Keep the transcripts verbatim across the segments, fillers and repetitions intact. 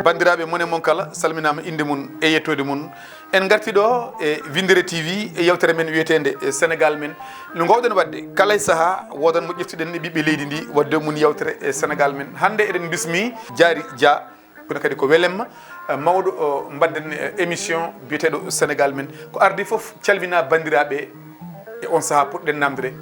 Banndiraaɓe, mon e mon kala salminaama innde mum e yettoode mum. En ngarti ɗo e Winndere T V e yewtere men wiyeteende e Sénégal Men. No ngoowɗen waɗde kala e sahaa, woodan mo ƴeftuɗen e ɓiɓɓe leydi ndi, waɗde mum yewtere e Sénégal Men. Hannde eɗen mbismi Diary Dia, kono kadi ko welemma, eh, mawɗo, o, mbaɗden, eh, émission biyeteeɗo Sénégal Men. Ko ardi fof, calmina banndiraaɓe e on sahaa potɗen namde.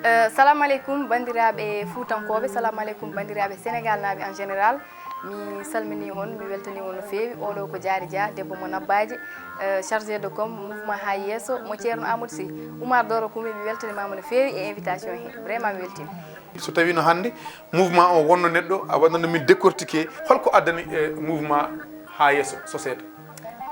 Eh, salamu aleykum banndiraaɓe Fuutankooɓe, salamu aleykum banndiraaɓe Sénégalnaaɓe en général. Mi salminii on, mi weltanii on no feewi. Oɗo ko Diary Dia, debbo mo Nabbaaji, eh, chargé de com, mouvement Haa Yeeso, mo Ceerno Amadou Sy. Oumar Doro Kumi, mi weltaniima mo no feewi e invitation he. Vraiment, mi weltiima. So tawii no hannde mouvement o wonno neɗɗo, a waɗano min décortiquer holko addani, eh, mouvement Haa Yeeso soseede?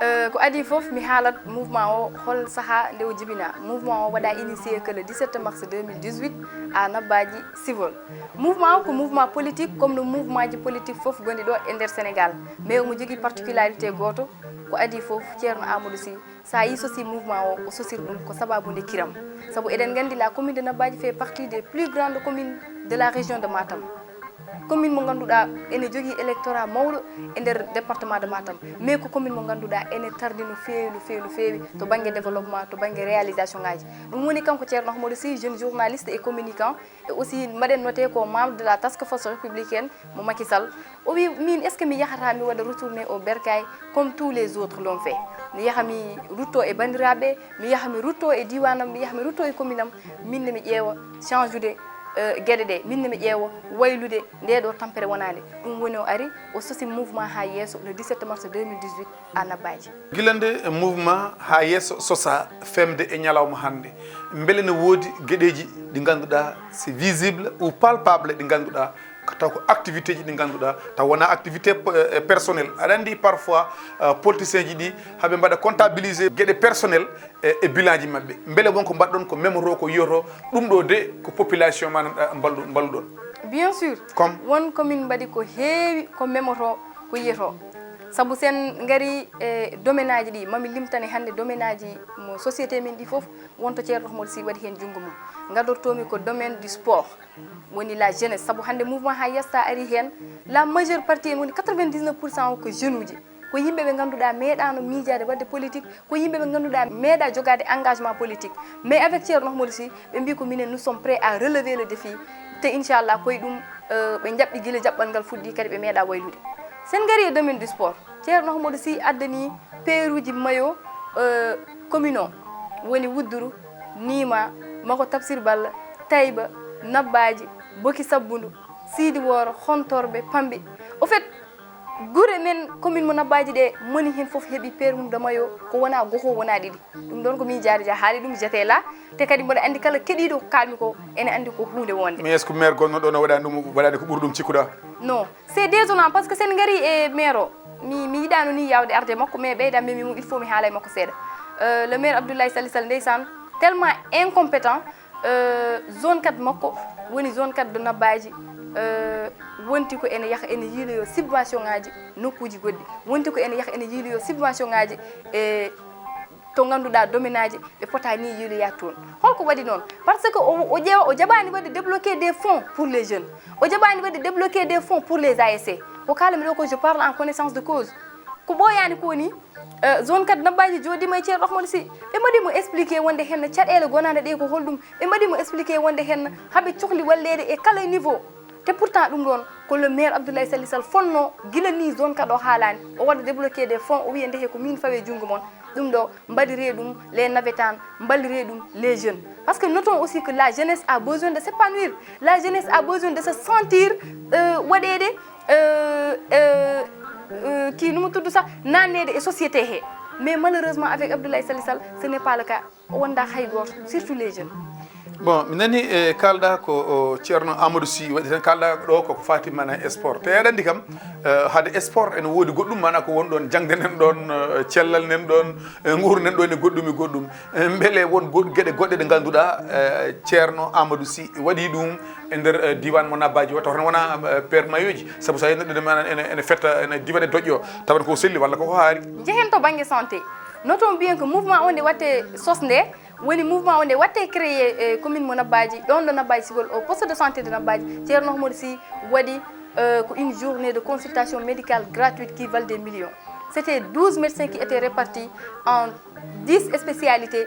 Eh, ko adii fof, mi haalat mouvement o, hol sahaa nde o jibinaa. Mouvement o waɗaa initié que le dix-sept mars deux mille dix-huit à Nabbaaji Civol. Mouvement o ko mouvement politique comme no mouvement ji politique fof ngonɗi ɗo e nder Sénégal. Mais omo jogii particularité gooto, ko adii fof Ceerno Amadou Sy, so a yii sosi mouvement o, o sosir ɗum ko sababu nde kiram. Sabu eɗen nganndi la commune de Nabbaaji fait partie des plus grandes communes de la région de Matam. Commune mo ngannduɗaa ene jogii électorat mawɗo e nder département de Matam, mais ko commune mo ngannduɗaa ene tardi no feewi, no feewi, no feewi to bannge développement, to bannge réalisation ngaji. Ɗum woni kanko Ceerno Ahmadou Sy, jeune journaliste et communicant, e aussi mbaɗen noté ko membre de la task force républicaine mo Macky Sall. O wi min, est ce que mi yahata mi waɗa retourner au bercail comme tous les autres l'ont fait? Mi yaha mi rutto e banndiraaɓe, mi yaha mi rutto e diiwaanam, mi yaha mi rutto e commune am, min ne mi ƴeewa change ude, eh, geɗe ɗe, min ne mi ƴeewa waylude nde ɗo tampere wonaande. Ɗum woni o ari, o sosi mouvement Haa Yeeso le dix-sept mars deux mille dix-huit à Nabbaaji. Gila nde mouvement Haa Yeeso sosa, femde e ñalawma hannde, mbele ne woodi geɗeeji ɗi ngannduɗaa c'est visible ou palpable, ɗi ngannduɗaa ko taw ko activité ji ɗi ngannduɗaa taw wonaa activité, eh, personnel? Aɗa anndi parfois, eh, politicien ji ɗi haɓe mbaɗa comptabiliser geɗe personnel e, e bilan ji maɓɓe. Mbele won ko mbaɗɗon ko memoto ko yiyoto ɗum ɗo de ko population ma nanɗa mballu-, mballuɗon? Bien sûr. Comme? Won ko min mbaɗi ko heewi ko memoto ko yiyoto. Sabu sen ngari e domaine aji ɗi, mami limtane hannde domaine aji mo société men ɗi fof, wonto Ceerno Ahmadou Sy waɗi heen junngo mum. Ngadortoomi ko domaine du sport, woni la jeunesse. Sabu hannde mouvement Haa Yeeso ari heen, la majeure partie en woni quatre-vingt-dix-neuf pour cent o ko jeune uji. Ko yimɓe ɓe ngannduɗaa meeɗaano miijaade waɗde politique, ko yimɓe ɓe ngannduɗaa meeɗa jogaade engagement politique. Mais avec Ceerno Ahmadou Sy, ɓe mbii ko minen, nous sommes prêts à relever le défi. Te inchallah, koye ɗum, euh, ɓe njaɓɓi gila jaɓɓal ngal fuɗɗi, kadi ɓe meeɗa waylude. Sen ngari e domaine du sport, Ceerno Ahmadou Sy addani peeruuji mayo, euh, commune o, woni Wudduru, Nima, Mako Tafsir Balla, Taïba, Nabbaaji, Boki Sabbundu, Siidi Wooro, Hontorɓe, Pambi. Au fait, gure men commune mo Nabbaaji ɗe, moni heen fof heɓi peeru mum de mayo, ko wona goho, wona ɗiɗi. Ɗum ɗoon ko min Diary Dia haali ɗum, jeté la. Te kadi mboɗo anndi kala keɗiiɗo ko kaalmi ko, ene anndi ko huunde wonde. Mais est-ce que maire gonno ɗo no waɗani ɗum, waɗani ko ɓuri ɗum cikkuɗa? Non, c'est désolant parce que sen ngari e maire o, mi, mi yiɗano ni yawde arde makko, mais ɓeyda memi mum, il faut mi haala e makko seeɗa. Euh, le maire Abdoulaye Sall Sall, ndeysaan, tellement incompétent, euh, zone quatre makko woni zone quatre de Nabbaaji, euh, wonti ko ene yaha ene yiiloyo subvention ngaji nokkuji goɗɗi, wonti ko ene yaha ene yiiloyo subvention ngaji e to ngannduɗaa domaine aji ɓe potani yiiloyaade toon. Holko waɗi noon? Parce que o, o ƴeewa, o jaɓaani waɗde débloquer des fonds pour les jeunes, o jaɓaani waɗde débloquer des fonds pour les A S C. Ko kaalmi ɗo ko, je parle en connaissance de cause. Ko ɓooyaani ko ni, eh, zone quatre Nabbaaji jooɗiima e Ceerno Ahmadou Sy. Ɓe mbaɗi mo expliqué wonde heen caɗeele gonaande ɗe ko holɗum. Ɓe mbaɗi mo expliqué wonde heen haɓe cohli walleede e kala niveau. Te pourtant ɗum ɗoon ko le maire Abdoulaye Sall Sall fonno gila ni zone quatre o haalaani. O waɗa débloqué des fonds, o wiya ndehe ko min fawe junngo mon. Ɗum ɗo mbaɗiree ɗum les navétanes, mballiree ɗum les jeunes. Parce que notons aussi que la jeunesse a besoin de s'épanouir. La jeunesse a besoin de se sentir, euh, waɗeede, euh, euh, euh, kii, no mo tudd sax, naanneede e société he. Mais malheureusement, avec Abdoulaye Sall Sall, ce n'est pas le cas. O wondaaka hay gooto, surtout les jeunes. Bon, mi nani e kaalɗa ko o Ceerno Amadou Sy waɗi tan, kaalɗa ɗo koko faati mana e sport. Te aɗa anndi kam, eh, hade sport ene woodi goɗɗum, mana ko woni ɗon, jaŋde nen ɗon, eh, cellal nen ɗon, eh, nguur nen ɗon e goɗɗum e goɗɗum. Eh, mbele won goɗ-, geɗe goɗɗe ɗe ngannduɗaa, eh, Ceerno Amadou Sy waɗi ɗum e nder, eh, diiwaan mo Nabbaaji o, taw tan wona, eh, père mayoji, sabu so a yii neɗɗo ene, ene, ene fetta, ene diwa e doƴƴo, tawa ko selli walla koko haari. Njehen to bannge santé. Notons bien que mouvement o nde waɗte sosnde, Woni mouvement o nde watte créé e commune mo Nabbaji, ɗon ɗo Nabbaji Sigol, au poste de santé de Nabbaji, Ceerno Ahmadou Sy waɗi euh, ko une journée de consultation médicale gratuite qui valait des millions. C'était douze médecins qui étaient répartis en dix spécialités.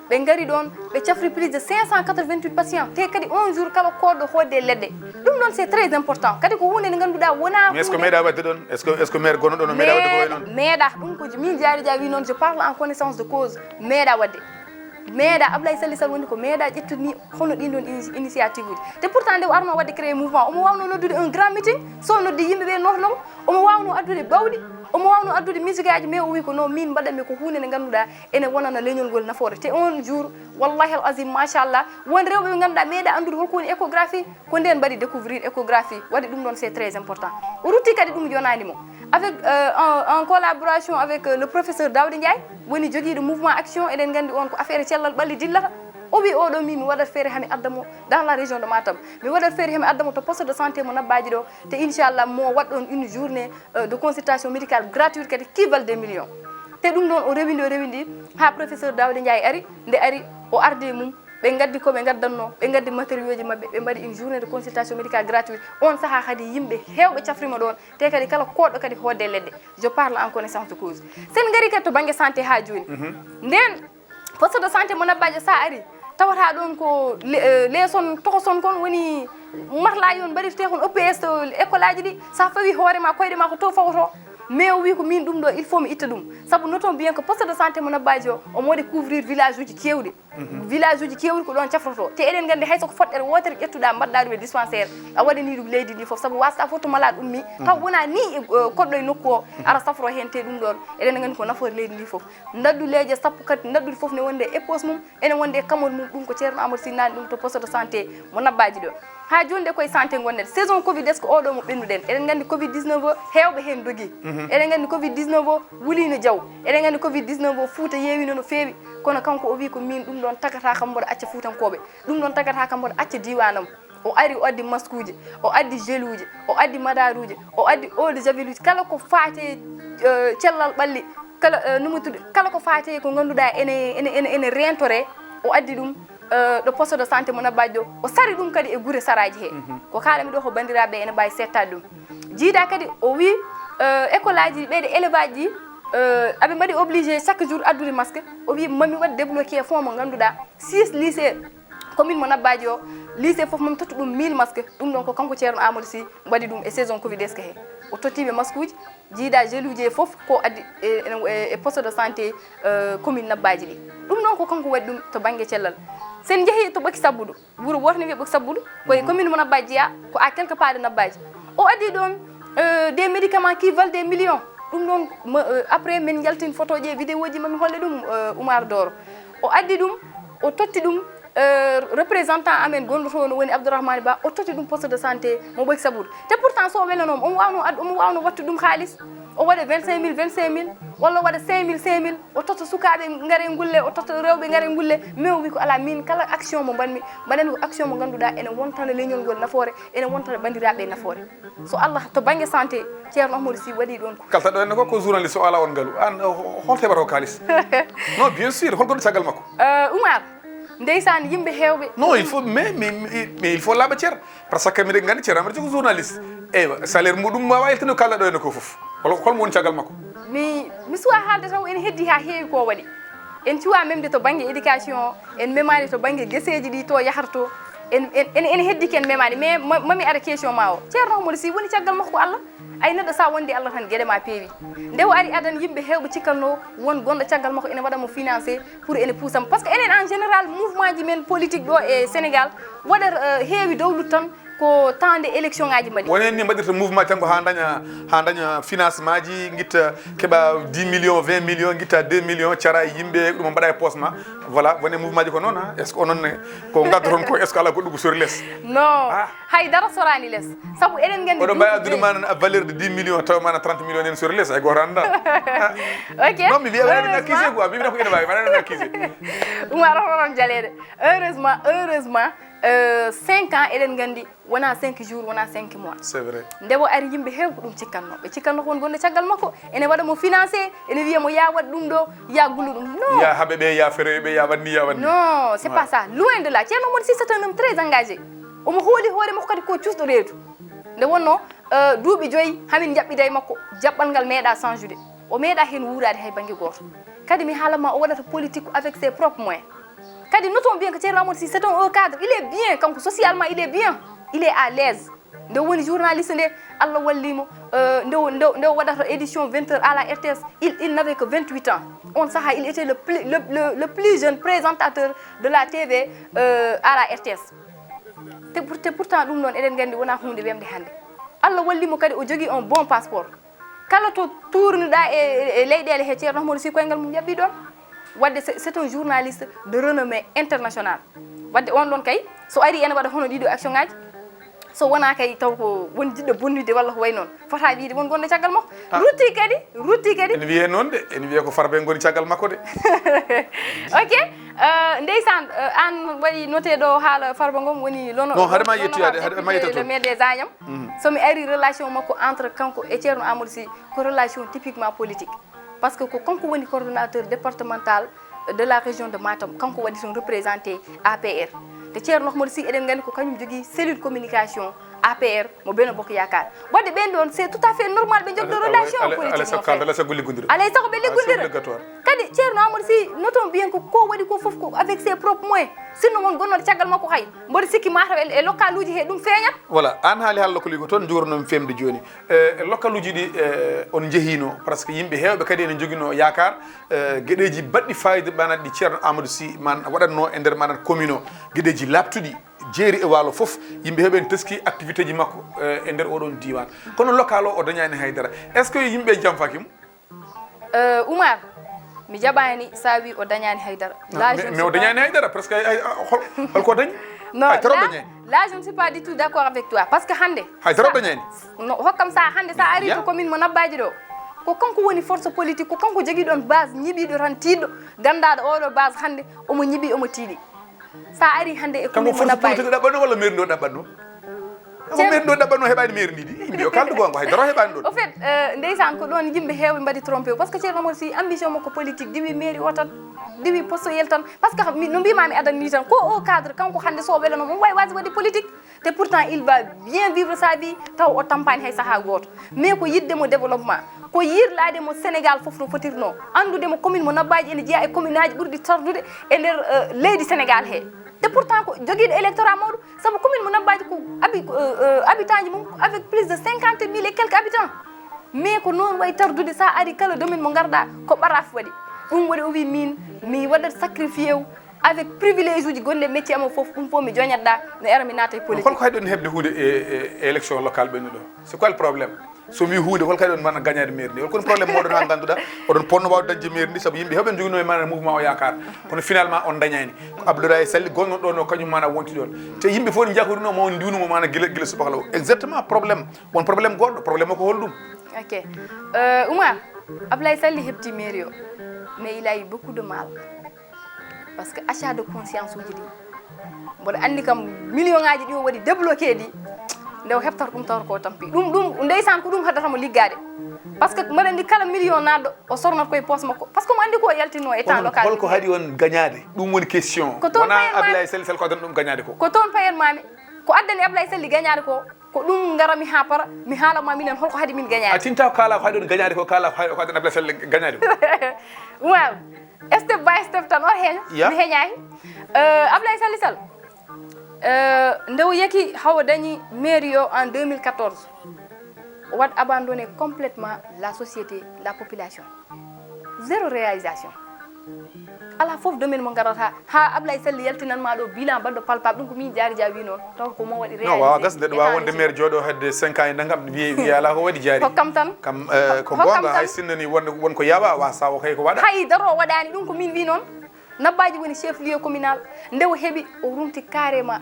Ɓe ngari ɗon, ɓe cafri plus de cinq cent quatre-vingt-huit patients. Te kadi on jour kala koɗɗo hoodde leɗɗe. Ɗum ɗon c'est très important. Kadi ko hunde nde ngannduɗaa wona. Mais est-ce que hunde meeɗa waɗde ɗon? Est-ce que, est-ce que maire gonno ɗon o meeɗa waɗde ko wayi noon? Meeɗa, ɗum ko min Diary Dia wi noon, je parle en connaissance de cause. Meeɗa waɗde. Meeɗa, Ablaye Sall Sall woni ko meeɗa ƴettude ni hono ɗin ɗon ini- initiative uji. Te pourtant nde o arno waɗde créé mouvement, omo wawno noddude un grand meeting, so noddi yimɓe ɓe notno mo, omo wawno addude bawɗi, omo wawno addude musique aji, mais o wi ko non, min mbaɗanmi ko hunde nde ngannduɗaa ene wonana leñol ngol nafoore. Te on jour, wallahi al azim, machallah, won rewɓe ɓe ngannduɗaa meeɗa anndude holko woni échographie, ko nden mbaɗi découvrir échographie. Waɗi ɗum ɗon, c'est très important. O rutti kadi ɗum yonani mo. Avec, euh, en, en collaboration avec, euh, le professeur Daouda Ndiaye, woni jogiiɗo mouvement action, eɗen nganndi on ko affaire cellal ɓalli dillata. O wi oɗo min mi waɗat feere hami adda mo dans la région de Matam. Mi waɗat feere hami adda mo to poste de santé mo Nabbaji ɗo. Te inchallah mo waɗ ɗon une journée, euh, de consultation médicale gratuite kadi qui valait des millions. Te ɗum ɗon o rewindi, o rewindi ha professeur Daouda Ndiaye ari, nde ari o ardi e mum. Ɓe ngaddi ko ɓe ngaddanno, ɓe ngaddi matériaux ji maɓɓe, ɓe mbaɗi une journée de consultation médicale gratuite. On saha kadi yimɓe hewɓe cafrima ɗon, te kadi kala koɗɗo kadi hoodde leɗɗe. Je parle en connaissance de cause. Sen ngari kadi to banggue santé ha joni. Nden poste de santé mo Nabbaji sa ari, tawata ɗon ko le- eh, leeson tokoson kon woni marlaji on mbaɗirte kon O P S to école aji ɗi. Sa fawi hoore ma, koyɗe ma ko to fawoto. Mais o wi ko min ɗum ɗo, il faut mi itta ɗum. Sabu notons bien que poste de santé mo Nabbaji o, omo waɗi couvrir village uji kewɗi. Village uji kewɗi ko ɗon cafroto. Te eɗen nganndi hay soko foɗɗere wootere ƴettuɗa mbaɗɗa ɗum e dispensaire, a waɗani ɗum leydi ndi fof. Sabu wasata fof to malade ummi, taw wona ni e, eh, koɗɗo e nokku o, ara safro heen. Te ɗum ɗon eɗen nganndi ko nafoore leydi ndi fof. Ndaddu leeje sappo kadi, ndaddude fof ne wonde e poos mum, ene wonde e kamol mum. Ɗum ko Ceerno Amadou Sy nani ɗum to poste de santé mo Nabbaji ɗo. Ha joni de koye santé gonɗen. Saison covid est-ce que oɗo mo ɓennuɗen? Eɗen nganndi covid dix-neuf o, hewɓe heen dogi. Eɗen nganndi covid dix-neuf o wuli no jaw. Eɗen nganndi covid dix-neuf o Fouta yeewino no feewi. Kono kanko o wi ko min ɗum ɗon tagata kam mboɗo acca Fuutankooɓe. Ɗum ɗon tagata kam mboɗo acca diiwanam. O ari o addi maskuuji, o addi geluuji, o addi madaruuji, o addi eau de javeluuji, kala ko faati e, eh, cellal ɓalli, kala, eh, numutude, kala ko faati e ko ngannduɗaa ene, ene, ene, ene reentoree, o addi ɗum, eh, ɗo poste de santé mo Nabbaji ɗo, o sari ɗum kadi e gure saraaji he. Ko kaalami ɗo ko banndiraaɓe ene mbaawi seettaade ɗum. Jiida kadi o wi, eh, école aji ɓeyɗe élève aji ɗi, eh, aɓe mbaɗi obligé chaque jour addude masque. O wi mami waɗ débloqué fonds mo ngannduɗaa six lycée commune mo Nabbaji o, lycée fof mami totta ɗum mille masque. Ɗum ɗon ko kanko Ceerno Amadou Sy waɗi ɗum e saison covid est-ce que he. O tottiɓe masque uji, jiida geluuji e fof ko addi e, e, e poste de santé, eh, commune Nabbaji ɗi. Ɗum ɗon ko kanko waɗi ɗum to banggue cellal. Sen jeehi to Ɓoki Sabbudu, wuro wooto ne wiye Ɓoki Sabbudu, ko e commune mo Nabbaji jeeya, ko à quelques pas de Nabbaji. O addi ɗon, euh, des médicaments qui valent des millions. Ɗum ɗon, ma, euh, après min jaltin photo ji e vidéo ji mami holle ɗum, euh, Oumar Doro. O addi ɗum, o totti ɗum, euh, représentant amen gonɗo to no woni Abdourahmane Ba, o totti ɗum poste de santé mo Ɓoki Sabbudu. Te pourtant so o welanooma, omo wawno ad-, omo wawno wattu ɗum haalis. O waɗa vingt-cinq mille, vingt-cinq mille, walla o waɗa cinq mille, cinq mille. O totta sukaaɓe ngare ngulle, o totta rewɓe ngare ngulle. Mais o wi ko ala, min kala action mo mbaɗmi, mbaɗanmi ko action mo ngannduɗaa ene wontana leñol ngol nafoore, ene wontana banndiraaɓe nafoore. So Allah, to banggue santé, Ceerno Ahmadou Sy waɗi ɗon ko. Kalta ɗo henne ko, ko journaliste o ala on ngalu. An, o, o, holto heɓata o kaalis? Non, bien sûr, hol gonɗo caggal makko? Euh, Oumar, ndeysaan, yimɓe heewɓe. Non, il faut, mais, mais, mais, mais il faut laaɓa cer. Parce que miɗen nganndi Ceerno Amadou Sy ko journaliste. Eywa, salaire muɗum wawa yaltino kala ɗo henne ko fof. Hol, holmo woni caggal makko? Mi, mi suwa haalde taw ene heddi ha heewi ko waɗi. En cuwa memde to banggue éducation, en memani to banggue gueseji ɗi to yahrata to. En, en, en, ene heddi ken memani, mais ma, mami ara question ma o. Ceerno Amadou Sy woni caggal makko ko Allah. Ay neɗɗo sa wondi Allah tan gueɗe ma peewi. Nde o ari adan yimɓe hewɓe cikkanno won gonɗo caggal makko ene waɗa mo financé pour ene puusam. Parce que enen en général mouvement ji men politique ɗo e Sénégal waɗa, euh, heewi dowlut tan ko temps nde élection ngaji mbaɗi. Woni ni mbaɗirta mouvement janngo ha daña, ha daña financement ji, guitta keɓa dix millions, vingt millions, guitta deux millions, cara e yimɓe, ɗum mbaɗa e poste ma. Voilà, woni mouvement ji ko noon, ha? Est-ce que onon ne, ko gaddoton ko, est-ce que ala goɗɗum ko sori less? Non, hay dara sorani less. Sabu eɗen nganndi oɗo mbawi addude ma a valeur de dix millions, taw mana trente millions nen sori less, hay goto annda. Ok. Non, mi wiya waɗa ɗum accusé quoi, mi wiya ko ene wawi waɗa ɗum accusé. Oumar, hoto ɗon jaleede. Heureusement, heureusement, Euh, cinq ans, eɗen nganndi wona cinq jours, wona cinq mois. C'est vrai. Nde o ari, yimɓe heew ko ɗum cikkatno. Ɓe cikkatno ko won gonɗo caggal makko, ene waɗa mo financé, ene wiya mo ya waɗ ɗum ɗo, ya gullu ɗum. Non. Ya haɓe ɓe, ya feroye ɓe, ya waɗ ni, ya waɗ ni. Non, c'est pas ça. Loin de là. Ceerno Modi Sy, c'est un homme très engagé. Omo hooli hoore makko kadi ko cuusɗo reedu. Nde wonno, euh, duuɓi joyi, hamin njaɓɓida e makko, jaɓɓal ngal meeɗa change-ude. O meeɗa heen wuuraade hay bannge gooto. Kadi mi haalan ma, o waɗata politique avec ses propres moyens. Kadi notons bien que Ceerno Amadou Sy, c'est un haut cadre. Il est bien, kanko socialement, il est bien. Il est à l'aise. Nde woni journaliste nde, Allah walli mo, euh, nde o, nde o, nde o waɗata édition vingt heures à la R T S, il, il n'avait que vingt-huit ans. On saha, il était le plus, le, le, le plus jeune présentateur de la T V, euh, à la R T S. Te pour-, te pourtant ɗum noon eɗen nganndi wonaa huunde wemde hannde. Allah walli mo kadi o jogii un bon passeport. Kala to tuurnuɗaa e, e, e leyɗeele he, Ceerno Ahmadou Sy koyngal mum yaɓɓi ɗoon. Wadde c'est, c'est un journaliste de renommée internationale. Wadde on ɗoon kay, so ari ene waɗa hono ɗiɗo action ngaji, so wonaa kay taw ko won jiɗɗo bonnude walla ko way noon, fota wiide won gonɗo caggal makko. Ah. Rutti kadi, rutti kadi. Ene wiyee noon de, ene wiyee ko Farba en ngoni caggal makko de. Ok. Euh, ndeysaan, euh, aan waɗi noté ɗo haala Farba Ngom woni lono-, Non, haɗa ma lono-, yettoyaade, haɗa ma yettoto. Le maire des Agnam. Mhm. So mi ari relation makko entre kanko e Ceerno Amadou Sy ko relation typiquement politique. Parce que ko kanko woni coordonnateur départemental de la région de Matam, kanko waɗi toon représenté A P R. Te Ceerno Ahmadou Sy, eɗen nganndi ko kañum jogii cellule communication A P R mo Benno Bokk Yaakaar. Wadde ɓeen ɗoon, c'est tout à fait normal ɓe njogdo relation politique. Alay sago, alay sago ɓe liggodira. Alay sago ɓe liggodira. Kadi Ceerno Amadou Sy, notons bien ko, ko waɗi ko fof ko avec ses propres moyens. Sinno won gonnoɗo caggal makko hay, mboɗo sikki mataw e, e local uji he ɗum feeñat. Voilà, aan haali haala local uji ko toon njuurnoomi feemde jooni. Eh, e local uji ɗi, eh, on njehiino, parce que yimɓe heewɓe kadi ene njoginoo yaakaar, eh, geɗeeji baɗɗi faayiida, maanaam ɗi Ceerno Amadou Sy man waɗatnoo e nder maanaam commune o, geɗeeji laaɓtuɗi, jeeri e waalo fof, yimɓe heewɓe ene teskii activité ji makko, eh, e nder oɗon diiwaan. Kono local o, o dañaani hay dara. Est-ce que yimɓe janfaaki mo? Euh, Oumar, mi jaɓaani sa wi o dañaani hay dara. Ah, mais, mais o dañaani hay dara, parce que ay, ay, hol, hol ko dañi? Non, hay dara o dañaani. Là, je ne suis pas du tout d'accord avec toi. Parce que hannde, hay dara o dañaani. No, hokkam sa hannde sa ari to commune mo Nabbaaji ɗo. Ko kanko woni force politique, ko kanko jogii ɗoon base ñiɓiiɗo tan tiiɗɗo, ganndaaɗo oɗo base hannde omo ñiɓi, omo tiiɗi. Sa ari hannde e commune mo Nabbaaji. Kanko force politique ɗaɓɓatno walla mairie ɗo ɗaɓɓatno? Ko mairie ɗo ɗaɓɓatno heɓaani mairie ndi, ndi yimɓe o kaldu gonga hay dara heɓaani ɗon. Au fait, euh, ndeysaan ko ɗoon yimɓe heewɓe mbaɗi trompé parce que Ceerno Amadou Sy ambition makko politique diwi mairie o tan, diwi poste yel tan. Parce que mi, no mbima mi adan ni tan ko o cadre kanko hannde so welano mo wawi waji waɗi politique. Te pourtant il va bien vivre sa vie taw o tampani hay saha gooto. Mais ko yidde mo développement, ko yirlaade mo Sénégal fof no fotirno, anndude mo commune mo Nabbaaji ene jeyaa e commune aji ɓurɗi tardude e nder, euh, leydi Sénégal he. Te pourtant ko jogiiɗo électorat mawɗo, sabu commune mo Nabbaaji ko abi-, euh, euh, habitant ji mum avec plus de cinquante mille et quelques habitants. Mais ko noon wayi tardude, sa ari kala domaine mo ngarɗa ko ɓaraf waɗi. Ɗum waɗi o wi min mi waɗat sacrifié o avec privilège uji gonɗi e métier am o fof, ɗum fof mi joñat ɗa, no era mi naata e politique. Holko hayɗon heɓde huunde e, e, e élection locale ɓennuɗo? C'est quoi le problème? So mi huunde, hol kadi on mana gañaade mairie ndi? Hol koni problème moɗon ha ngannduɗaa oɗon ponno wawde dañde mairie ndi, sabu yimɓe heɓen joginoo e mana mouvement o yaakaar, kono finalement on dañani? Ko Abdoulaye Sall gonno ɗon o, kañum mana wonti ɗon. Te yimɓe fof ne jakorino mo, on ndiwnumo mana gila, gila subaka law. Exactement, problème. Won problème goɗɗo, problème o ko holɗum? Ok. Euh, Oumar, Abdoulaye Sall heɓti mairie o, mais il a eu beaucoup de mal. Parce que achat de conscience uji ɗi, mboɗo anndi kam, million ngaji ɗi o waɗi débloqué ɗi, nde o heɓtata ɗum tawata ko tampi. Ɗum, ɗum, ndeysaan, ko ɗum haddata mo liggaade. Parce que mboɗo anndi kala million naatɗo, o sornat koye poos makko. Parce que mo anndi ko o yaltinno e temps local. Holko haɗi on gañaade? Ɗum woni question. Ko toon wona payen ma-, Abdoulaye Sall Sall ko addan ɗum gañaade ko. Ko toon payen mami. Ko addani Abdoulaye Sall gañaade ko, ko ɗum ngarami ha para, mi haala ma minen holko haɗi min gañaade. A tinta ko kala ko haɗi on gañaade ko, kala ko haɗi, ko addan Abdoulaye Sall gañaade ko. Waaw. Step by step tan, o heño, mi heñaaki. Euh, Ablaye Sall Sall, euh, nde o yeki hawo dañi mairie o en deux mille quatorze, o waɗ abandonné complètement la société, la population. Zéro réalisation. Alaa fof domaine mo ngarata, haa Ablaye Sall yaltinan ma ɗo bilan baɗɗo palpable, ɗum ko min Diary Dia wi noon. Taw ko mo waɗi réalisé. Non, wawa gasde, ɗum wawa wonde maire jooɗo hedde cinq ans e nangam, wiye, wiye alaa ko waɗi Diary. Hokkam tan. Kam, eh, ko goonga, hay sinno ni won, won ko yawa, wa sawo kay ko waɗa. Hay dara o waɗaani, ɗum ko min wi noon. Nabbaaji woni chef lieu communal. Nde o heɓi, o rumti carrément